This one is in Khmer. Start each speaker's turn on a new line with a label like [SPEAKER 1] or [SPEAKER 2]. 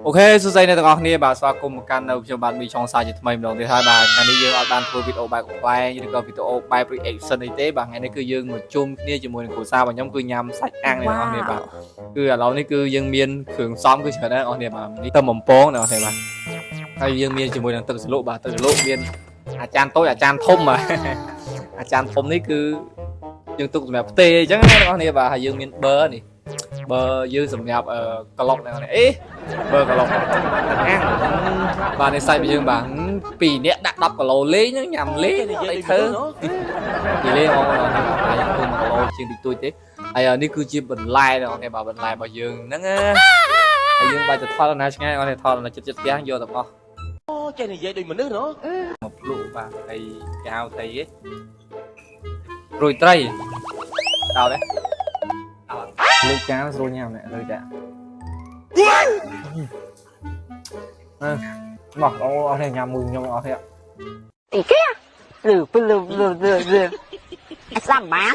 [SPEAKER 1] OK សួស្តីអ្នកទាំងអស់គ្នាបាទស្វាគមន៍មកកាន់នៅខ្ញុំបាទមីឆុងសាជាថ្មីម្ដងទៀតហើយបាទថ្ងៃនេះយើងអត់បានធ្វើវីដេអូបែបកំប្លែងឬក៏វីដេអូបែប reaction អីទេបាទថ្ងៃនេះគឺយើងមកជុំគ្នាជាមួយនឹងគ្រួសាររបស់ខ្ញុំគឺញ៉ាំសាច់អាំងអ្នកទាំងអស់គ្នាបាទគឺឥឡូវនេះគឺយើងមានគ្រឿងផ្សំគឺច្រើនណាស់អ្នកទាំងអស់គ្នាបាទនេះទៅបំពងអ្នកទាំងអស់គ្នាបាទហើយយើងមានជាមួយនឹងទឹកជ្រលក់បាទទឹកជ្រលក់មានអាចារ្យតូចអាចារ្យធំបាទអាចារ្យធំនេះគឺយើងទុកសម្រាប់ផ្ទេអញ្ចឹងណាអ្នកទាំងអស់គ្នាបាទហើយយើងមានប៊ឺនេះបើយើងសម្រាប់ក្លុកអ្នកទាំងអស់គ្នាអេ បើក្លុកអាំងបាទនេះសាច់របស់យើងបាទពីរនាក់ដាក់10គីឡូលេងហ្នឹងញ៉ាំលេងអត់អីធ្វើនិយាយលេងបងប្អូនបាទហើយធ្វើ1គីឡូជាងតិចតួចទេហើយនេះគឺជាបន្លែបងប្អូនបាទបន្លែរបស់យើងហ្នឹងណាហើយយើងបាច់ទៅថតណាឆ្ងាយបងប្អូនថតនៅចិត្តចិត្តផ្ទះយកទាំងអស់
[SPEAKER 2] អូចេះនិយាយដូចមនុស្សហ៎
[SPEAKER 1] មកភ្លក់បាទហើយគេហៅថាអីគេរួយត្រីដោតទេដោតលើកចានស្រួលញ៉ាំនេះលើកចាអឺមកអូអស់នេះញ៉ាំមួយខ្ញុំអស់នេះ
[SPEAKER 3] អីគេលឺពលឺលឺលឺលឺស្ដាប់បាន